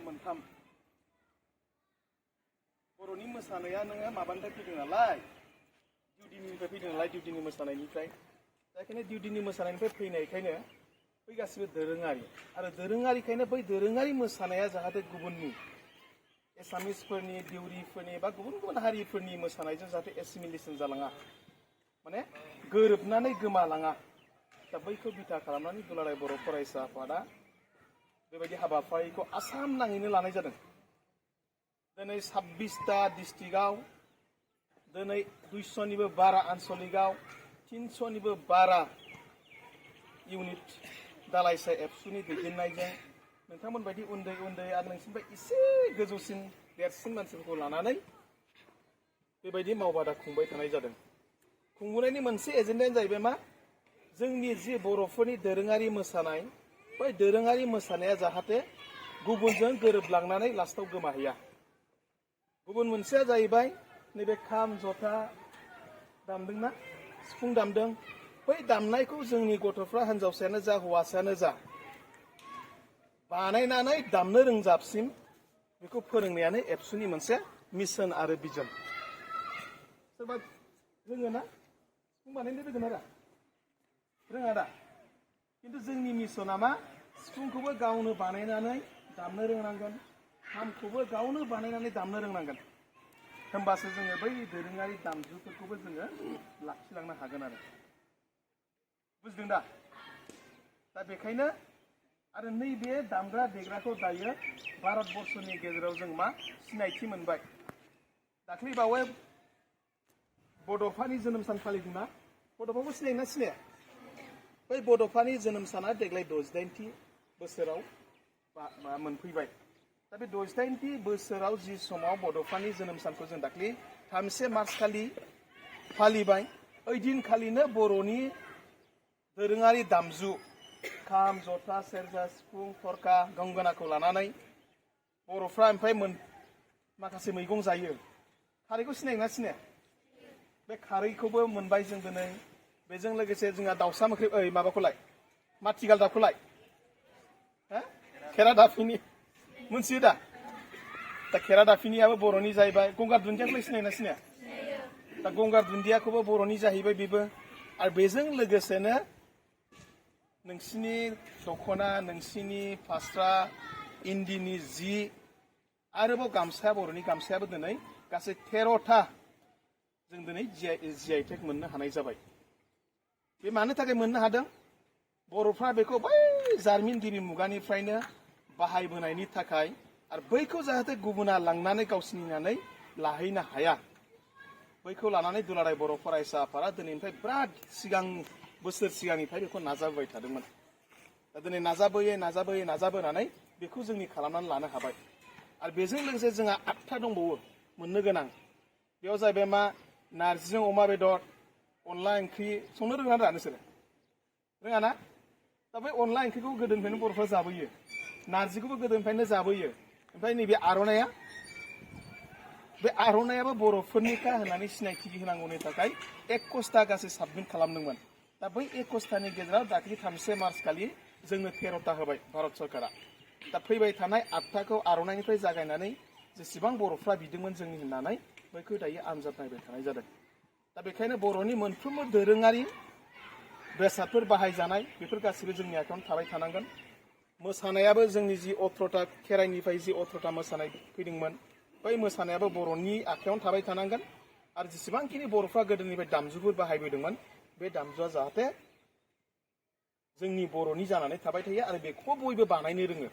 मोनथाम बर'नि मोसानाया नोङो माबानिफ्राय फैदों नालाय दिउदिनिफ्राय फैदों नालाय दिउदिनि मोसानायनिफ्राय दा बेखायनो दिउदिनि मोसानायनिफ्राय फैनायखायनो बै गासिबो दोरोङारि आरो दोरोङारिखायनो बै दोरोङारि मोसानाया जाहाथे गुबुननि एसामिसफोरनि दिउरिफोरनि बा गुबुन गुबुन हारिफोरनि मोसानायजों जाहाथे एसिमिलेसन जालाङा माने गोरोबनानै गोमालाङा दा बैखौ बिथा खालामनानै दुलाराय बर' फरायसा आफादा बेबायदि हाबाफारिखौ आसाम नाङैनो लानाय जादों। दिनै 26टा डिस्ट्रिक्टआव दिनै 200निबो बारा आन्सलिकआव 300निबो बारा इउनिट दालाइसा एबसुनि दैदेननायजों नोंथांमोन बायदि उन्दै उन्दै आरो नोंसिनिफ्राय एसे गोजौसिन देरसिन मानसिफोरखौ लानानै बेबायदि मावबादा खुंबाय थानाय जादों। खुंबोनायनि मोनसे एजेन्डायानो जाहैबाय मा जोंनि जि बर'फोरनि दोरोङारि मोसानाय बै दोरोङारि मोसानाया जाहाथे गुबुनजों गोरोबलांनानै लास्टाव गोमाहैया। गुबुन मोनसेया जाहैबाय नैबे खाम जथा दामदोंना सिफुं दामदों बै दामनायखौ जोंनि गथ'फ्रा हिन्जावसायानो जा हौवासायानो जा बानायनानै दामनो रोंजाबसिम बेखौ फोरोंनायानो एबसुनि मोनसे मिशन आरो बिजन। सोरबा रोङो ना सिफुं बानायनो रोङो ना रोङा दा खिन्थु जोंनि मिशना मा सिफुंखौबो गावनो बानायनानै दामनो रोंनांगोन खामखौबो गावनो बानायनानै दामनो रोंनांगोन होमबासो जोङो बै दोरोङारि दामजुफोरखौबो जोङो लाखिलांनो हागोन आरो बुजिदों दा बेखायनो आरो नैबे दामग्रा देग्राखौ दायो भारतबर्षनि गेजेराव जों मा सिनायथि मोनबाय। दाख्लै बावै बड'फानि जोनोम सान फालिदोंना बड'फाखौ सिनायोना सिनाया? बै बड'फानि जोनोम साना देग्लाय 68थि बोसोराव मोनफैबाय। दा बे 68थि बोसोराव जि समाव बड'फानि जोनोम सानखौ जों दाख्लै 3 मार्च खालि फालिबाय ओइदिनखालिनो बर'नि दोरोङारि दामजु खाम जथा सेरजा सिफुं थरखा गंगोनाखौ लानानै बर'फ्रा ओमफ्राय माखासे मैगं जायो। खारैखौ सिनायोना सिनाया? बे खारैखौबो मोनबाय जों दिनै बेजों लोगोसे जोंहा दाउसा मोख्रेब माबाखौलाय माथिगालदाबखौलाय खेरादाफिनि मोनथियो दा खेरादाफिनियाबो बर'नि जाहैबाय। गंगार दुन्दियाखौलाय सिनायोना सिनाया? दा गंगार दुन्दियाखौबो बर'नि जाहैबाय बेबो आरो बेजों लोगोसेनो नोंसिनि दख'ना नोंसिनि फास्रा इन्दिनि जि आरोबाव गामसा बर'नि गामसायाबो दिनै गासै 13टा जों दिनै जि आइ टेग मोननो हानाय जाबाय। बे मानो थाखाय मोननो हादों? बर'फ्रा बेखौ बै जारिमिनगिरि मुगानिफ्रायनो बाहायबोनायनि थाखाय आरो बैखौ जाहाथे गुबुना लांनानै गावसिनिनानै लाहैनो हाया बैखौ लानानै दुलाराय बर' फरायसा आफादा दिनैनिफ्राय बिराद सिगां बोसोर सिगांनिफ्राय बेखौ नाजाबोबाय थादोंमोन। दा दिनै नाजाबोनानै बेखौ जोंनि खालामनानै लानो हाबाय। आरो बेजों लोगोसे जोंहा 8था दंबावो मोननो गोनां। बेयाव जाहैबाय मा नारजिजों अमा बेदर अनला ओंख्रि संनो रोङा दा नोंसोरो? रोङा ना? दा बै अनला ओंख्रिखौ गोदोनिफ्रायनो बर'फ्रा जाबोयो नारजिखौबो गोदोनिफ्रायनो जाबोयो। ओमफ्राय नैबे आर'नाइया बे आर'नाइयाबो बर'फोरनिखा होननानै सिनायथि होनांगौनि थाखाय 21टा गासै साबमिट खालामदोंमोन। दा बै 21टानि गेजेराव दाख्लै 3 मार्च खालि जोंनो 13टा होबाय भारत सरकारा। दा फैबाय थानाय 8टाखौ आर'नाइनिफ्राय जागायनानै जेसेबां बर'फ्रा बिदोंमोन जोंनि होननानै बैखौ दायो आनजाद नायबाय थानाय जादों। दा बेखायनो बर'नि मोनफ्रोमबो दोरोङारि बेसादफोर बाहायजानाय बेफोर गासिबो जोंनि आखायावनो थाबाय थानांगोन। मोसानायाबो जोंनि जि 18टा खेराइनिफ्राय जि 18टा मोसानाय फैदोंमोन बै मोसानायाबो बर'नि आखायावनो थाबाय थानांगोन। आरो जेसेबांखिनि बर'फ्रा गोदोनिफ्राय दामजुफोर बाहायबोदोंमोन बे दामजुआ जाहाथे जोंनि बर'नि जानानै थाबाय थायो आरो बेखौबो बयबो बानायनो रोङो।